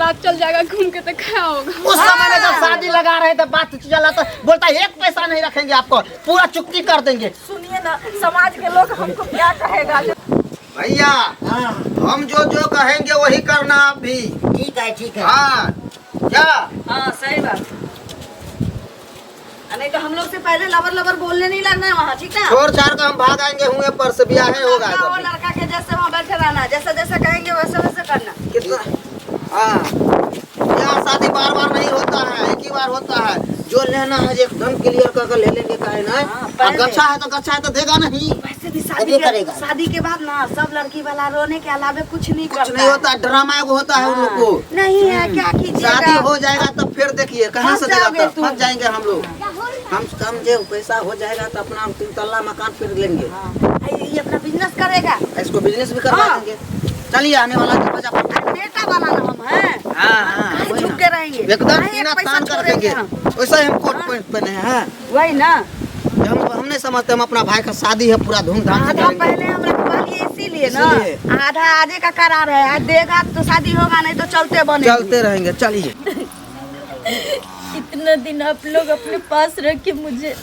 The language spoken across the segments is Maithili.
बारात चल जाएगा घूम के तो क्या होगा। उस समय में जब शादी लगा रहे थे, बात चला तो बोलता है, एक पैसा नहीं रखेंगे आपको, पूरा चुक्ति कर देंगे। सुनिए ना, समाज के लोग हमको क्या कहेगा। भैया हम जो जो कहेंगे वही करना आप भी। ठीक है ठीक है। हाँ क्या? हाँ सही बात। नहीं तो हम लोग से पहले लबर लबर बोलने नहीं लगना है वहाँ, ठीक ना? छोड़ छाड़ कर हम भाग आएंगे हुए पर से ब्याह होगा। लड़का और लड़का के जैसे वहाँ बैठे रहना, जैसा जैसा कहेंगे वैसे वैसे करना। कितना? हाँ यार शादी बार बार नहीं होता है, एक ही बार होता है। जो लेना है एकदम क्लियर करके ले लेंगे, काहे ना? हाँ, और पहले। गच्छा है तो गच्छा है तो देगा नहीं। वैसे भी अभी करेगा। शादी के बाद ना सब लड़की वाला रोने के अलावे कुछ नहीं कुछ करता नहीं होता, ड्रामा एगो होता है उन लोग को। नहीं है क्या कीजिएगा? शादी हो जाएगा तो फिर देखिए कहाँ से फंस देगा, जाओगे तो तुम। फंस जाएंगे हम लोग। हम कम जो पैसा हो जाएगा तो अपना 3 तल्ला मकान फिर लेंगे। हाँ, ये अपना बिजनेस करेगा, इसको बिजनेस भी करवा हाँ। देंगे। चलिए आने वाला दरवाजा पर। अरे बेटा बनाना हम हैं। हाँ, हाँ, काहे वही झुक ना। के रहेंगे? एकदम काहे एक सीना पैसा तान कर छोड़ेंगे रखेंगे। हम? वैसा ही हम कोट पैंट पहने हैं। वही ना, हम नहीं समझते, हम अपना भाई का शादी है पूरा धूमधाम से आधा करेंगे। पहले हम रखवा लिए इसीलिए ना, इसीलिए। आधा आजे का करार है, आज देगा तो शादी होगा, नहीं तो चलते बने चलते रहेंगे। चलिए। इतना दिन आप लोग अपने पास रखे मुझे,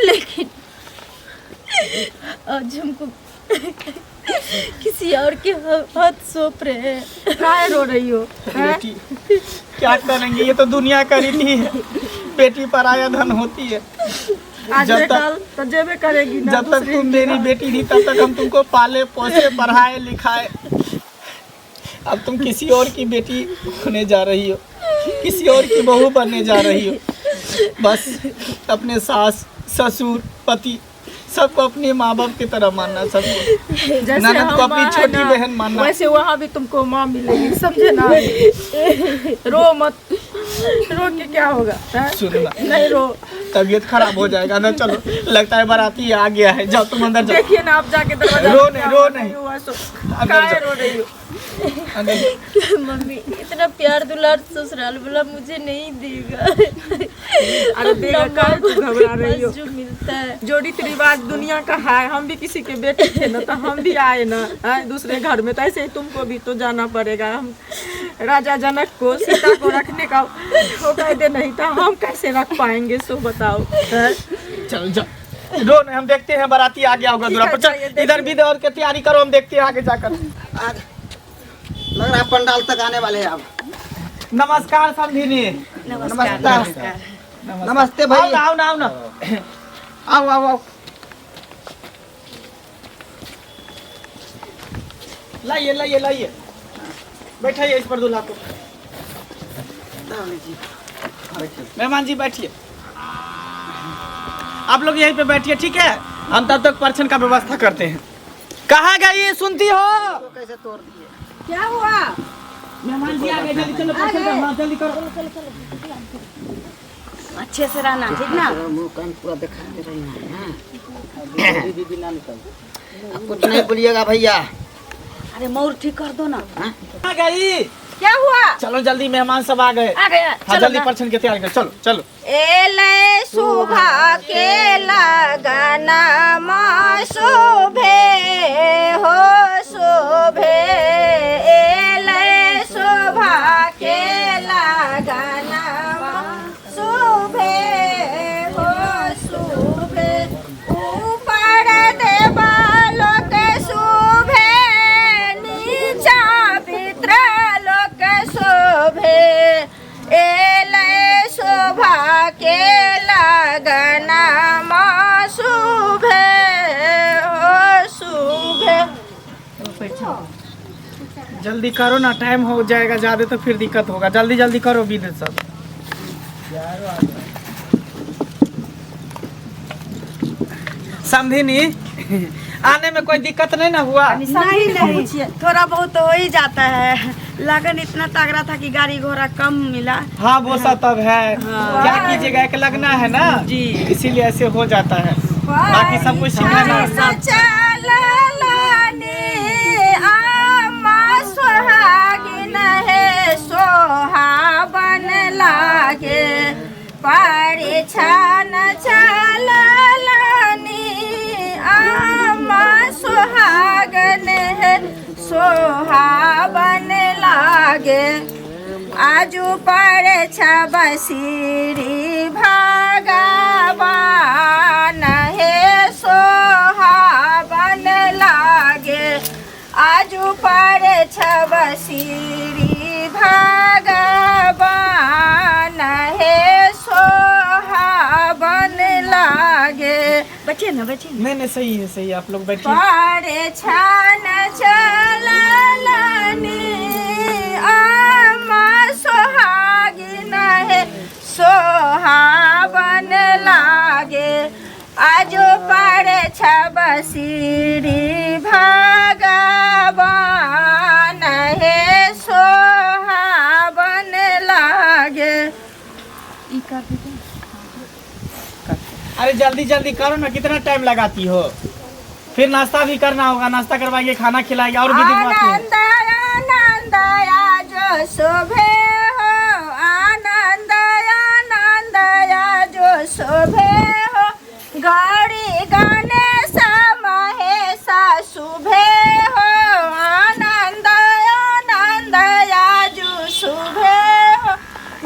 लेकिन आज हमको किसी और के हाथ सौंप रहे हैं। काहे रो रही हो? बेटी क्या करेंगे, ये तो दुनिया का रीति है, बेटी पराया धन होती है। आज जब तक कल तो जेबे करेगी ना। जब तक तुम मेरी बेटी थी तब तक हम तुमको पाले पोसे पढ़ाए लिखाए, अब तुम किसी और की बेटी होने जा रही हो, किसी और की बहू बनने जा रही हो। बस अपने सास ससुर पति सबको अपने माँ बाप की तरह मानना, सबको जैसे ननद हम को अपनी माँ है छोटी ना, बहन मानना। वैसे वहाँ भी तुमको माँ मिलेगी, समझे ना? रो मत, रो के क्या होगा? हैं? सुनना नहीं रो, तबीयत खराब हो जाएगा ना। चलो लगता है बाराती आ गया है, जाओ तुम अंदर जाओ। देखिए ना आप जाके दरवाजा रो पे नहीं, क्या रो हुआ, नहीं। हुआ, सो अंदर काहे जाओ। रो रही हो? अंदर जाओ। मम्मी इतना प्यार दुलार ससुराल वाला मुझे नहीं देगा। अरे देगा, अपना काहे तू माँ बाप के घबरा रही हो? पास जो मिलता है। जो रीति रिवाज दुनिया का है, हम भी किसी के बेटे थे ना, तो हम भी आए ना हैं, दूसरे घर में, तो ऐसे ही तुमको भी तो जाना पड़ेगा। हम राजा जनक को सीता को रखने का वो कायदे नहीं था, हम कैसे रख पाएंगे सो बताओ? हैं? चल जाओ, रो नहीं, हम देखते हैं बाराती आ गया होगा ठीक दूरा है, पर। चल चलिए, देखिए। इधर भी और के तैयारी करो, हम देखते हैं आगे जाकर। लग रहा है पंडाल तक आने वाले हैं अब। नमस्कार समधिनी। नमस्कार नमस्कार। नमस्ते भाई। आओ ना, आओ ना, आओ ना। आओ आओ आओ। लाइए लाइए लाइए, बैठाइए इस पर दूल्हा को। मेहमान जी बैठिए, आप लोग यहीं पे बैठिए, ठीक है? हम तब तक परछन का व्यवस्था करते हैं। कहाँ गई सुनती हो? कैसे तोड़ दिए? क्या हुआ? मेहमान जी आ गए, जल्दी चलो परछन का, हाँ जल्दी करो। अच्छे से रहना, ठीक ना? मुंह कान पूरा दिखाते रहना है। दीदी ना निकल। अब कुछ नहीं बोलिएगा भैया। अरे मोर ठीक कर दो ना। कहाँ गई? क्या हुआ? चलो जल्दी, मेहमान सब आ गए। आ गया। हाँ जल्दी परछन की तैयारी करो, चलो चलो। एले सुबह के लगना माँ शोभे हो शोभे, एले सुबह के लगना माँ शोभे हो शोभे, ऊपर देवालोक शोभे, नीचा पितृलोक शोभे, एले शोभा के लगना माँ शोभे हो शोभे। जल्दी करो ना, टाइम हो जाएगा ज्यादा तो फिर दिक्कत होगा। जल्दी जल्दी करो विद सब। समधिनी आने में कोई दिक्कत नहीं ना हुआ? नहीं नहीं, थोड़ा बहुत तो हो ही जाता है। लगन इतना तगड़ा था कि गाड़ी घोड़ा कम मिला। हाँ वो सब तब है। हाँ। क्या कीजिएगा, एक लगना है ना जी, इसीलिए ऐसे हो जाता है। बाकी सब कुछ ठीक है ना। सुहागिन है सोहावन लागे, परिछन चलनी आमा सुहागन है सोहावन लागे। लागे आजू पर छब श्री भगवान हे सोहावन लागे आजू पर छब श्री भगवान हे सोहावन लागे। बैठिए ना, बैठिए ना। नहीं नहीं, सही है, सही है, आप लोग बैठिए। पर छान चलनी आमा सोहागिन है सोहावन लागे आजो पर छब श्री भगवान हे सोहावन लागे। अरे जल्दी जल्दी करो ना, कितना टाइम लगाती हो? फिर नाश्ता भी करना होगा, नाश्ता करवाएंगे, खाना खिलाएंगे और भी दिन बाकी है। आनंद आनंद आज शोभे हो, आनंद आनंद आज शोभे हो, गौरी गणेश महेश शुभे हो, आनंद आनंद आज शुभे हो,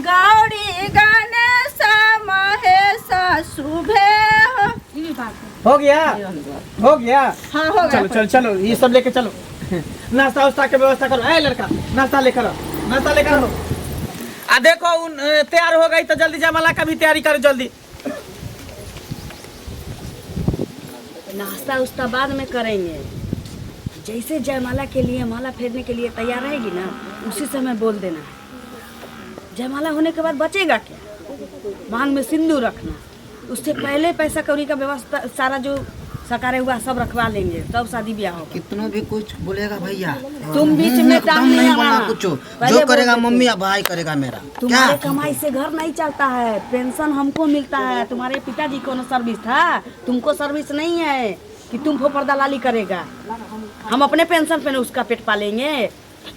गौरी गणेश महेश शुभे हो। हो गया, हो गया। हाँ हो गया। चलो चलो चलो, ये सब लेके चलो, नाश्ता उस्ता के व्यवस्था करो। ए लड़का, नाश्ता लेकर आओ, नाश्ता लेकर आओ। आ देखो उन तैयार हो गई तो जल्दी जयमाला का भी तैयारी करो जल्दी। नाश्ता उस्ता बाद में करेंगे, जैसे जयमाला के लिए माला फेरने के लिए तैयार रहेगी ना उसी समय बोल देना है। जयमाला होने के बाद बचेगा क्या? मांग में सिंदूर रखना, उससे पहले पैसा कौड़ी का व्यवस्था सारा जो सकारे हुआ सब रखवा लेंगे, तब शादी ब्याह होगा। कितनों भी कुछ बोलेगा भैया, तुम बीच में एकदम टांग नहीं नहीं बोलना अड़ाना। कुछ, पहले जो बोल करेगा देते। मम्मी या भाई करेगा मेरा। क्या तुम्हारे कमाई से घर नहीं चलता है, पेंशन हमको मिलता है। तुम्हारे पिताजी को ना सर्विस था, तुमको सर्विस नहीं है कि तुम फोपर दलाली करेगा। हम अपने पेंशन पे ना उसका पेट पालेंगे,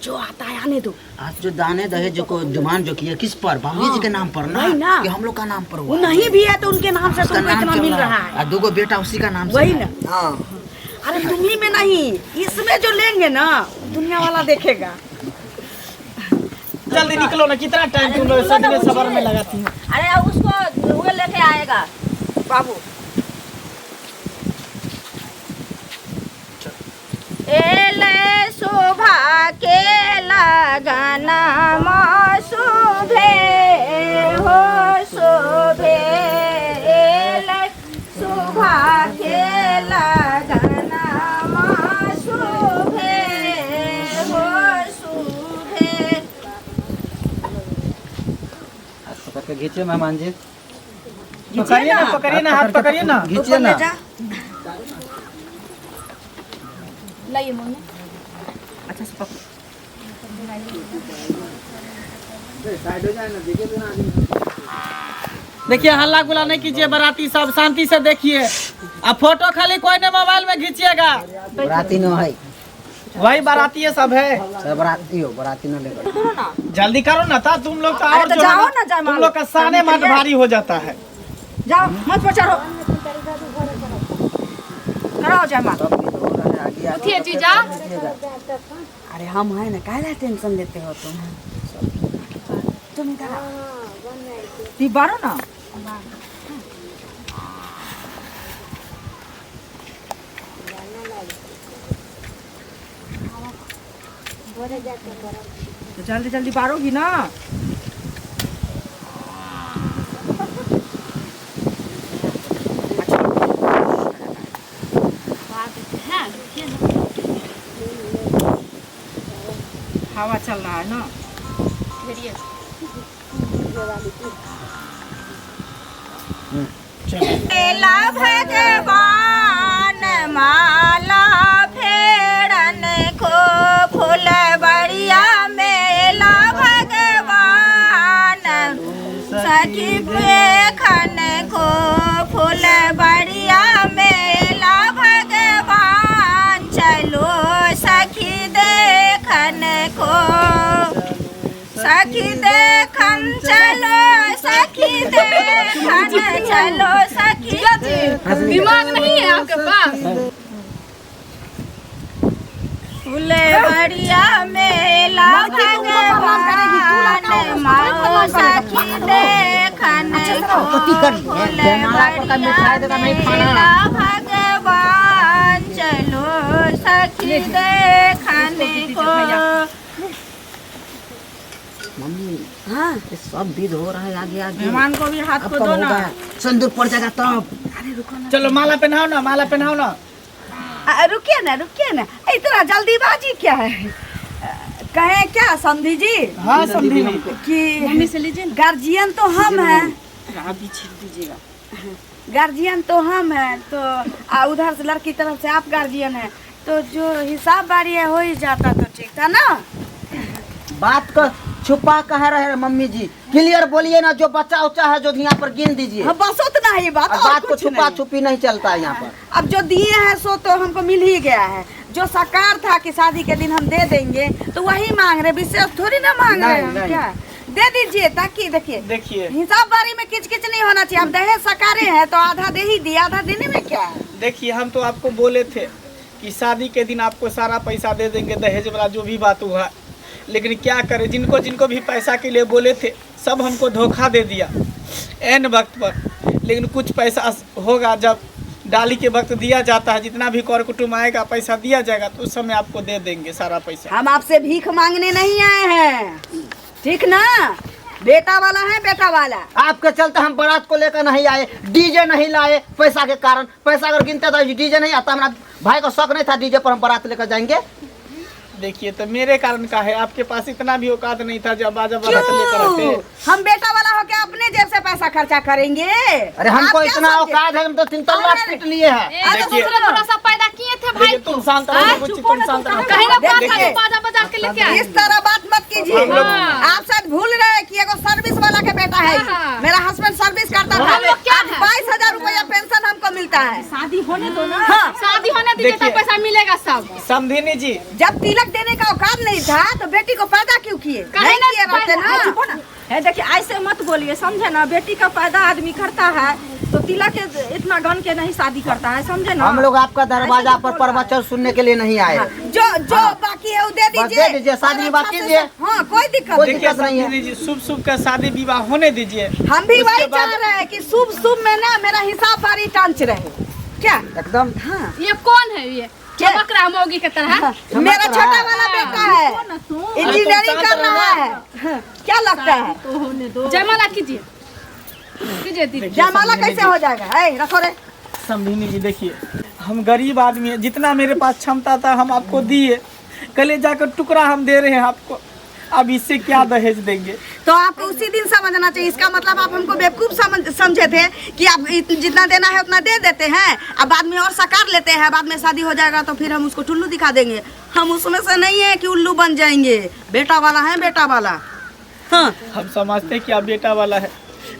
जो आता है आने दो। आज जो दाने दहेज को डिमांड जो किया किस पर? बाबू जी के नाम पर ना, वही ना। कि हम लोग का नाम पर वो हुआ। नहीं भी है तो उनके नाम से उसका तुमको नाम इतना चल मिल रहा रहा है। और दूगो बेटा उसी का नाम से वही है। ना। हाँ। अरे तुम्ही में नहीं, इसमें जो लेंगे ना दुनिया वाला देखेगा। जल्दी निकलो ना, कितना टाइम तुम लोग सजने सवर में लगाती हो। अरे उसको वो लेके आएगा बाबू। एले शोभा के लगना शोभे हो शोभे, एले शोभा के लगना शोभे हो शोभे। पकड़ के घीचिए मेहमान जी, पकड़िए ना, पकड़िए ना, हाथ पकड़िए ना। घीचिए ना। लाइए मम्मी। अच्छा से पकड़ो। देखिए हल्ला गुला नहीं कीजिए, बाराती सब शांति से देखिए। अब फोटो खाली कोई ने मोबाइल में घीचिएगा। बराती न है, वही बाराती है सब है। सब बराती हो, बराती न लेकर। जल्दी करो ना ता, तुम लोग का अरे और तो जो है जाओ ना, ना, जयमाला। तुम लोग का साने माट भारी हो जाता है। जाओ मत पचारो, कराओ जयमाला। उठिए जीजा। अरे हम है ना, काहे टेंशन लेते हो तुम? तुम इधर आओ। दी बारो ना। तो जल्दी जल्दी बारोगी ना। हवा चल रहा है ना। एला भगवान माला फेरन को फुलबरिया मेला भगवान सखी देखन को फुलबरिया मेला भगवान चलो सखी देखन को, सखी देखन चलो, सखी देखन चलो, सखी। दिमाग नहीं है आपके पास। फुलवरिया मेला लड़की तुमको प्रणाम करेगी, तू लड़का भगवान हो, उसको माओ प्रणाम करेगा। सखी देखन तो की करी है? जयमाला पर का मिठाई देगा नहीं खाना। मेला भगवान चलो सखी देखने को। मम्मी हाँ ये सब विध हो रहा है आगे आगे। मेहमान को भी हाथ अब को कब दो ना। होगा? सिंदूर पड़ जाएगा तब। चलो माला पहनाओ ना, माला पहनाओ ना। रुकिए ना, रुकिए ना, इतना जल्दीबाजी क्या है? कहे क्या समधी जी? हाँ समधी जी कि मम्मी से लीजिए ना। गार्जियन तो हम हैं, आप भी छील दीजिएगा। गार्जियन तो हम हैं, तो उधर से लड़की तरफ से आप गार्जियन हैं, तो जो हिसाब बारी है हो ही जाता तो ठीक था ना। बात को छुपा कह रहे हैं मम्मी जी, क्लियर बोलिए ना। जो बच्चा उच्चा है जो यहाँ पर गिन दीजिए। हाँ, बस उतना ही बात, और और बात को कुछ छुपा नहीं। छुपी नहीं चलता है यहाँ पर। अब जो दिए हैं सो तो हमको मिल ही गया है। जो साकार था कि शादी के दिन हम दे देंगे तो वही मांग रहे, विशेष थोड़ी ना मांग रहे नहीं, हम। नहीं। क्या दे दीजिए ताकि देखिए देखिए हिसाब बारी में किचकिच नहीं होना चाहिए। हम दहेज सकारे हैं तो आधा दे ही दिया, आधा देने में क्या है? देखिए हम तो आपको बोले थे कि शादी के दिन आपको सारा पैसा दे देंगे, दहेज वाला जो भी बात हुआ। लेकिन क्या करें, जिनको जिनको भी पैसा के लिए बोले थे सब हमको धोखा दे दिया एन वक्त पर। लेकिन कुछ पैसा होगा जब डाली के वक्त दिया जाता है, जितना भी कर कुटुम्ब आएगा पैसा दिया जाएगा तो उस समय आपको दे देंगे सारा पैसा। हम आपसे भीख मांगने नहीं आए हैं, ठीक ना? बेटा वाला है, बेटा वाला। आपके चलते हम बारात को लेकर नहीं आए, डीजे नहीं लाए पैसा के कारण। पैसा अगर गिनते तो डीजे नहीं आता। हमारा भाई को शौक नहीं था डीजे पर हम बारात लेकर जाएंगे। देखिए तो मेरे कारण का है, आपके पास इतना भी औकात नहीं था जब बाजा बारात लेकर आते। क्यों? हम बेटा वाला होके अपने जेब से पैसा खर्चा करेंगे? अरे हमको आप क्या इतना समझे? औकात है, हम तो 3 तल्ला अरे, पीट लिए हैं। ए, तो देखिए। दूसरा थोड़ा सा पैदा किए थे भाई देखिए को। तुम शांत रहो बुच्ची, तुम शांत रहो। कहीं ना बात देखिए। बाजा बजा के लेके आए। इस तरह बात मत कीजिए। हम लोग- आप शायद भूल रहे हैं कि एगो सर्विस वाला के बेटा है। हाँ। मेरा हस्बैंड सर्विस करता था। हम लोग क्या आज है? 22,000 रुपया पेंशन हमको मिलता है। शादी होने दो ना। हाँ, शादी होने दीजिए देखिए। तब पैसा मिलेगा सब। समधिनी जी जब तिलक देने का औकात नहीं था तो बेटी को पैदा क्यों किए? काहे नहीं ना किए रहते पैदा- ना। चुप हो ना। है देखिए ऐसे मत बोलिए, समझे ना? बेटी का पैदा आदमी करता है तो तिलक इतना गन के नहीं शादी करता है, समझे ना? हम लोग आपका दरवाजा ऐसे पर तो बोल रहा है। प्रवचन सुनने के लिए नहीं आए। जो जो बाकी है वो दे बस दीजिए, दे दीजिए, शादी और विवाह अच्छा से- कीजिए। हाँ, कोई दिक्कत कोई नहीं। देखिए दिक्कत नहीं है। समधिनी जी, शुभ शुभ का शादी विवाह होने दीजिए। हम भी उसके वही बाद- चाह रहे हैं कि शुभ शुभ में ना मेरा हिसाब बारी टांच रहे। क्या एकदम। हाँ, ये कौन है ये? चमक रहा मोगी के तरह। मेरा छोटा वाला बेटा है, इंजीनियरिंग कर रहा है। हाँ, क्या लगता है? तो होने दो। जयमाला कीजिए, कीजिए दीदी। जयमाला कैसे हो जाएगा? ए, रखो रे। समधिनी जी देखिए हम गरीब आदमी हैं, जितना मेरे पास क्षमता था हम आपको दिए, कलेजा का टुकड़ा हम दे रहे हैं आपको, अब इससे क्या दहेज देंगे? तो आपको उसी दिन समझना चाहिए। इसका मतलब आप हमको बेवकूफ समझे थे कि आप जितना देना है उतना दे देते हैं, अब बाद में और साकार लेते हैं, बाद में शादी हो जाएगा तो फिर हम उसको टुल्लू दिखा देंगे। हम उसमें से नहीं है कि उल्लू बन जाएंगे। बेटा वाला है, बेटा वाला। हाँ, हम समझते हैं कि आप बेटा वाला है,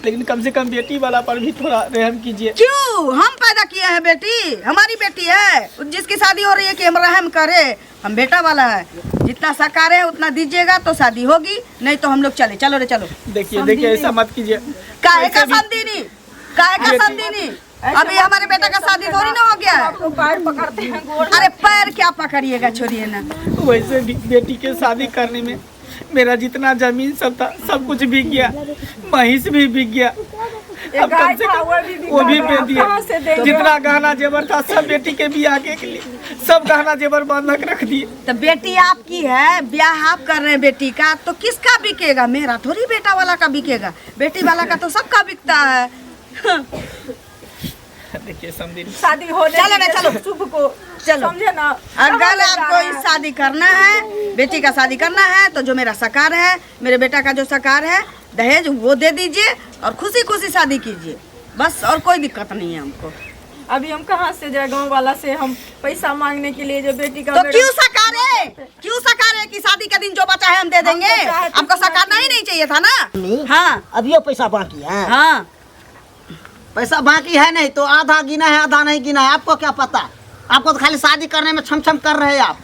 लेकिन कम से कम बेटी वाला पर भी थोड़ा रहम कीजिए। क्यों? हम पैदा किए हैं बेटी, हमारी बेटी है जिसकी शादी हो रही है कि हम रहम करे। हम बेटा वाला है, जितना साकार है उतना दीजिएगा तो शादी होगी, नहीं तो हम लोग चले। चलो रे चलो। देखिए देखिए ऐसा मत कीजिए। काहे का वैसे भी- समधिनी, काहे का समधिनी? अभी हमारे बेटा का शादी थोड़ी ना हो गया है। आपको पैर पकड़ते हैं गोड़। अरे पैर क्या पकड़िएगा, छोड़िए ना। वैसे भी बेटी के शादी करने में मेरा जितना जमीन सब था सब कुछ बिक गया, महिष भी बिक गया, अब गाय कम से था, कम वो भी बिका वो भी गया, बेच दिए। कहाँ से देंगे? जितना गहना जेवर था सब बेटी के बियाह के लिए सब गहना जेवर बंधक रख दिए। तो बेटी आपकी है, ब्याह आप कर रहे हैं बेटी का, तो किसका बिकेगा? मेरा थोड़ी बेटा वाला का बिकेगा, बेटी वाला का तो सबका बिकता है। देखिए समझी शादी होने चलो ना, दीजिए चलो। शुभ को, चलो। समझे ना? अगर कहाँ ले जा आपको रहा इस है? शादी करना है, बेटी का शादी करना है, तो जो मेरा सकार है, मेरे बेटा का जो सकार है दहेज, वो दे दीजिए और खुशी खुशी शादी कीजिए, बस, और कोई दिक्कत नहीं है हमको। अभी हम कहाँ से जाए गाँव वाला से हम पैसा मांगने के लिए जो बेटी का तो मेरा- क्यों सकारे, क्यों सकारे कि शादी के दिन जो बचा है हम दे देंगे? हम तो चाहते आपको सकारना ही नहीं चाहिए था ना। हाँ अभी पैसा बाकी है। हाँ, पैसा बाकी है नहीं तो आधा गिना है आधा नहीं गिना है, आपको क्या पता? आपको तो खाली शादी करने में छम छम कर रहे हैं आप।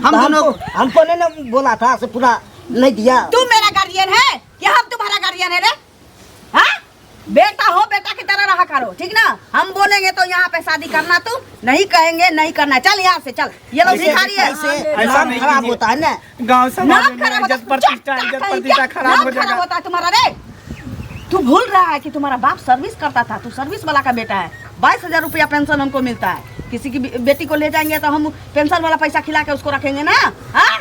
हम दोनों हमको नहीं ना बोला था से पूरा नहीं दिया। तू मेरा गार्जियन है कि हम तुम्हारा गार्जियन है रे? हाँ? बेटा हो बेटा की तरह रहा करो, ठीक ना? हम बोलेंगे तो यहाँ पे शादी करना, तुम नहीं कहेंगे नहीं करना। चल यहाँ से चल, ये लोग भिखारी है। ऐसे ऐसा नाम नहीं खराब कीजिए। होता है ना। गांव समाज नाम में खराब इज्जत होता प्रतिष्ठा, इज्जत प्रतिष्ठा खराब हो नाम खराब जाएगा। होता है तुम्हारा रे। तू भूल रहा है कि तुम्हारा बाप सर्विस करता था, तू सर्विस वाला का बेटा है। 22,000 रुपया पेंशन हमको मिलता है। किसी की बेटी को ले जाएंगे तो हम पेंशन वाला पैसा खिला के उसको रखेंगे ना। हाँ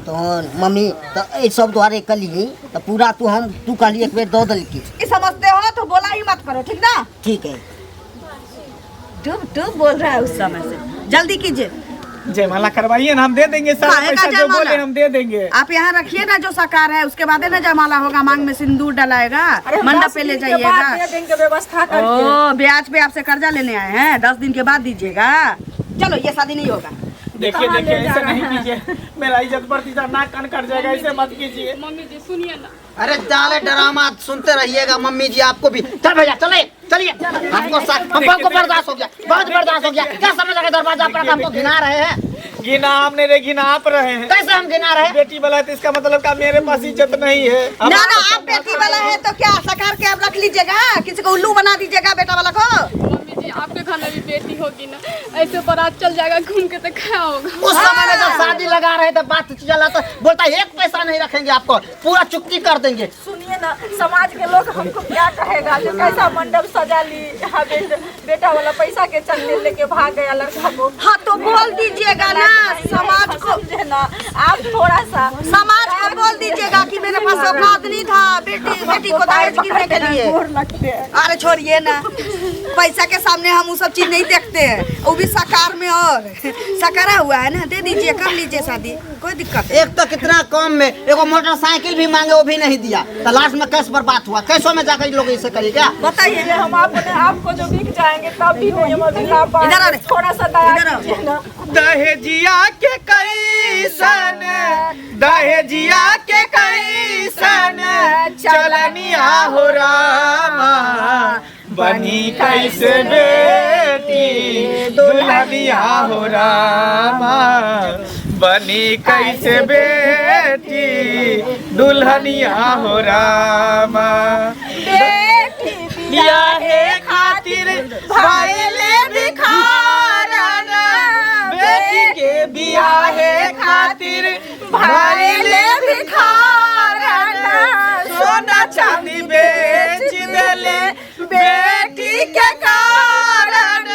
तो मम्मी तो ये सब द्वारे कली तो पूरा तू हम तू कहली एक बेर दऽ देलकी। ये समझते हो तो बोला ही मत करो, ठीक ना? ठीक है। डूब डूब बोल रहा है उस समय से। जल्दी कीजिए, जयमाला करवाइए ना, हम दे देंगे सारा काहे का पैसा जो जयमाला? बोले हम दे देंगे। आप यहाँ रखिए ना जो साकार है, उसके बाद ना जयमाला होगा, मांग में सिंदूर डलाएगा, अरे हम मंडप 10 पे ले दिन के बाद जाइएगा। दे देंगे व्यवस्था करके। ओ ब्याज पे आपसे कर्जा लेने आए हैं, 10 दिन के बाद दीजिएगा। चलो ये शादी नहीं होगा। देखिए कहाँ देखिए ले जा ऐसे रहे नहीं हैं? कीजिए, मेरा इज्जत प्रतिष्ठा नाक कान कट जाएगा, ऐसे मत कीजिए। मम्मी जी सुनिए ना। अरे जाले ड्रामा सुनते रहिएगा मम्मी जी, आपको भी। चल भैया चले चलिए, हमको हमको बर्दाश्त हो गया, बहुत बर्दाश्त हो गया। क्या समझ लगे दरवाजा पर हमको घिना रहे हैं? घिना हम नहीं रहे, घिना आप रहे हैं। कैसे हम घिना रहे हैं? बेटी वाला तो इसका मतलब का मेरे पास इज्जत नहीं है। हम ना ना, आप बेटी वाला है तो क्या सकार के आप रख लीजिएगा, किसी को उल्लू बना दीजिएगा बेटा वाला को। मम्मी जी आपके घर में भी बेटी होगी ना, ऐसे बारात चल जाएगा घूम के तो क्या होगा? उस समय में जब शादी लगा रहे थे बात चला तो बोलता है, एक पैसा नहीं रखेंगे आपको, पूरा चुक्ति कर देंगे। सुनिए ना, समाज के लोग हमको क्या कहेगा जो कैसा मंडप सजा ली, हाँ, बेटा वाला पैसा के चलते लेके भाग गया लड़का को। हाँ तो बोल दीजिएगा ना समाज को, समझे ना आप थोड़ा सा, समाज को बोल दीजिएगा कि मेरे पास औकात नहीं था बेटी बेटी को दहेज गिरने के लिए। गोर लगते हैं। अरे छोड़िए ना, पैसा के सामने हम वो सब चीज नहीं देखते हैं, वो भी साकार में और सकारा हुआ है ना, दे दीजिए कर लीजिए शादी, कोई दिक्कत नहीं। एक तो कितना कम में एगो मोटरसाइकिल भी मांगे वो भी नहीं दिया, तो लास्ट में कैश बर्बाद हुआ। कैसों में जाकर लोग ऐसे करिए क्या? बताइए ये हम अपने आपको जो बिक जाएंगे तब भी नहीं हम अभी ला इधर आ पाएंगे। रे। थोड़ा सा दया इधर आओ। कीजिए ना। दहेजिया के कैसन, दहेजिया के कैसन चलनिया हो रामा, बनी कैसे बेटी दुल्हनिया हो रामा, बनी कैसे बेटी दुल्हनिया हो रामा। बेटी बियाहे खातिर भाईले भिखारन, बेटी के बियाहे खातिर भाईले भिखारन, सोना चांदी बेच देले बेटी के कारण,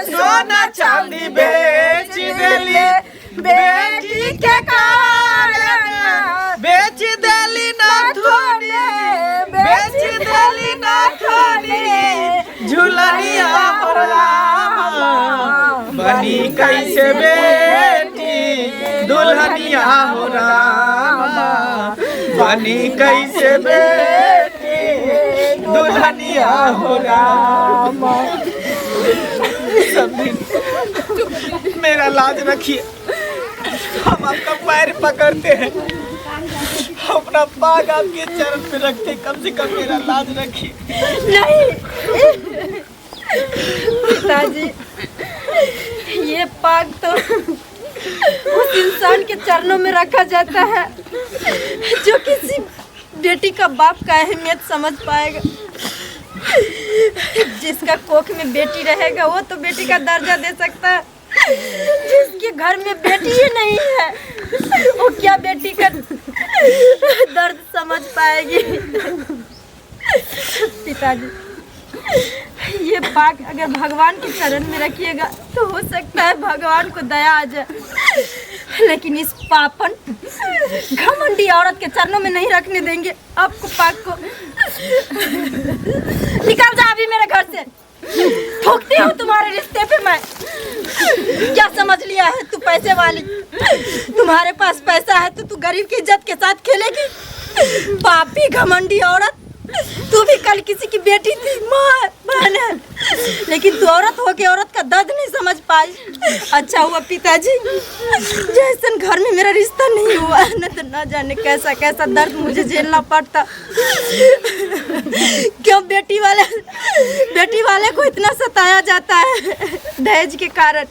सोना चांदी बेच देले बेटी के कारण, बेच देली ना थोड़ी, बेच देली ना थोड़ी झुलनिया हो रामा, बनी कैसे बेटी दुल्हनिया हो रामा, बनी कैसे बेटी दुल्हनिया हो रामा। सब दिन मेरा लाज रखिए, हम आपका पैर पकड़ते हैं, अपना पाग आपके चरण पे रखते हैं, कम से कम मेरा लाज रखिए। नहीं पिताजी, ये पाग तो उस इंसान के चरणों में रखा जाता है जो किसी बेटी का बाप का अहमियत समझ पाएगा। जिसका कोख में बेटी रहेगा वो तो बेटी का दर्जा दे सकता है, जिसके घर में बेटी ही नहीं है वो क्या बेटी का दर्द समझ पाएगी। पिताजी, ये पाक अगर भगवान के चरण में रखिएगा तो हो सकता है भगवान को दया आ जाए, लेकिन इस पापन घमंडी औरत के चरणों में नहीं रखने देंगे आपको पाक को। निकल जा अभी मेरे घर से, थूकती हूँ तुम्हारे रिश्ते पे मैं। क्या समझ लिया है तू पैसे वाली, तुम्हारे पास पैसा है तो तू गरीब की इज्जत के साथ खेलेगी। पापी घमंडी औरत, तू भी कल किसी की बेटी थी, माँ बहन है, लेकिन तू औरत होके औरत का दर्द नहीं समझ पाई। अच्छा हुआ पिताजी जैसन घर में मेरा रिश्ता नहीं हुआ, न तो न जाने कैसा कैसा दर्द मुझे झेलना पड़ता। क्यों बेटी वाले को इतना सताया जाता है दहेज के कारण,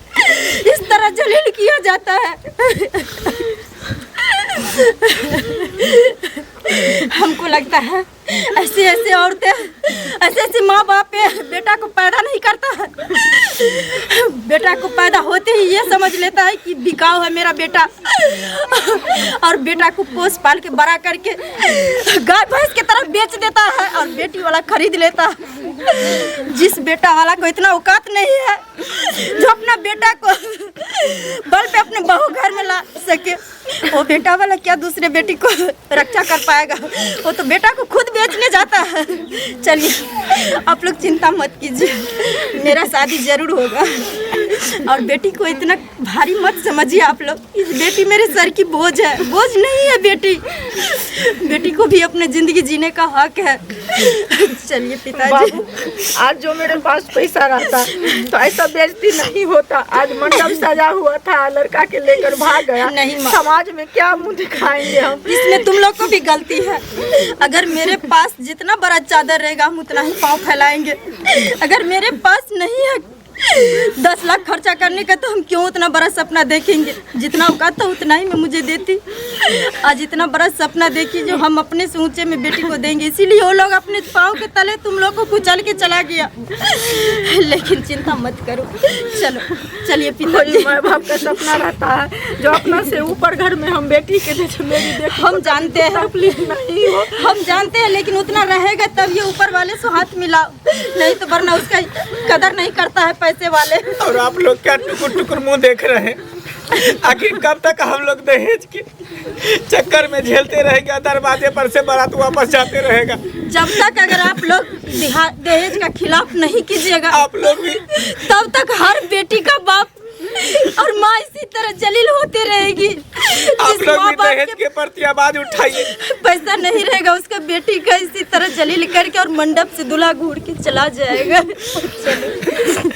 इस तरह जलील किया जाता है। हमको लगता है ऐसी ऐसी औरतें, ऐसे ऐसे माँ बाप बेटा को पैदा नहीं करता है। बेटा को पैदा होते ही ये समझ लेता है कि बिकाऊ है मेरा बेटा, और बेटा को पोस पाल के बड़ा करके गाय भैंस की तरह बेच देता है और बेटी वाला खरीद लेता है। जिस बेटा वाला को इतना औकात नहीं है जो अपना बेटा को बल पे अपने बहू घर में ला सके, वो बेटा वाला क्या दूसरे बेटी को रक्षा कर पाएगा? वो तो बेटा को खुद बेचने जाता है। चलिए आप लोग चिंता मत कीजिए, मेरा शादी जरूर होगा। और बेटी को इतना भारी मत समझिए आप लोग, इस बेटी मेरे सर की बोझ है, बोझ नहीं है बेटी, बेटी को भी अपने ज़िंदगी जीने का हक है। चलिए पिताजी। बाबू, आज जो मेरे पास पैसा रहता तो ऐसा बेइज्जती नहीं होता। आज मंडप सजा हुआ था, लड़का के लेकर भाग गया। नहीं माँ। समाज में क्या मुंह दिखाएंगे हम? इसमें तुम लोग को भी गलती है। अगर मेरे पास जितना बड़ा चादर रहेगा हम उतना ही पाँव फैलाएंगे। अगर मेरे पास नहीं है 10 लाख खर्चा करने का तो हम क्यों उतना बड़ा सपना देखेंगे? जितना औकात था उतना ही मैं मुझे देती। आज इतना बड़ा सपना देखी जो हम अपने से ऊंचे में बेटी को देंगे, इसीलिए वो लोग अपने पाँव के तले तुम लोग को कुचल के चला गया। लेकिन चिंता मत करो, चलो चलिए पिताजी। कोई माँ बाप का सपना रहता है जो अपना से ऊपर घर में हम बेटी के दे, मेरी बेटी हम जानते हैं, तकलीफ नहीं हो, हम जानते हैं, लेकिन उतना रहेगा तब ये ऊपर वाले से हाथ मिलाओ, नहीं तो वरना उसका कदर नहीं करता है पैसे वाले। और आप लोग क्या टुकुर टुकुर मुंह देख रहे हैं? आखिर कब तक हम लोग दहेज के चक्कर में झेलते रहेगा, दरवाजे पर से बारात वापस जाते रहेगा? जब तक अगर आप लोग दहेज का खिलाफ नहीं कीजिएगा आप लोग भी, तब तक हर बेटी का बाप और माँ इसी तरह जलील होते रहेगी। आप लोग भी दहेज के प्रति आवाज उठाइए। पैसा नहीं रहेगा उसका बेटी का इसी तरह जलील करके और मंडप से दूल्हा घूर के चला जाएगा। चलो।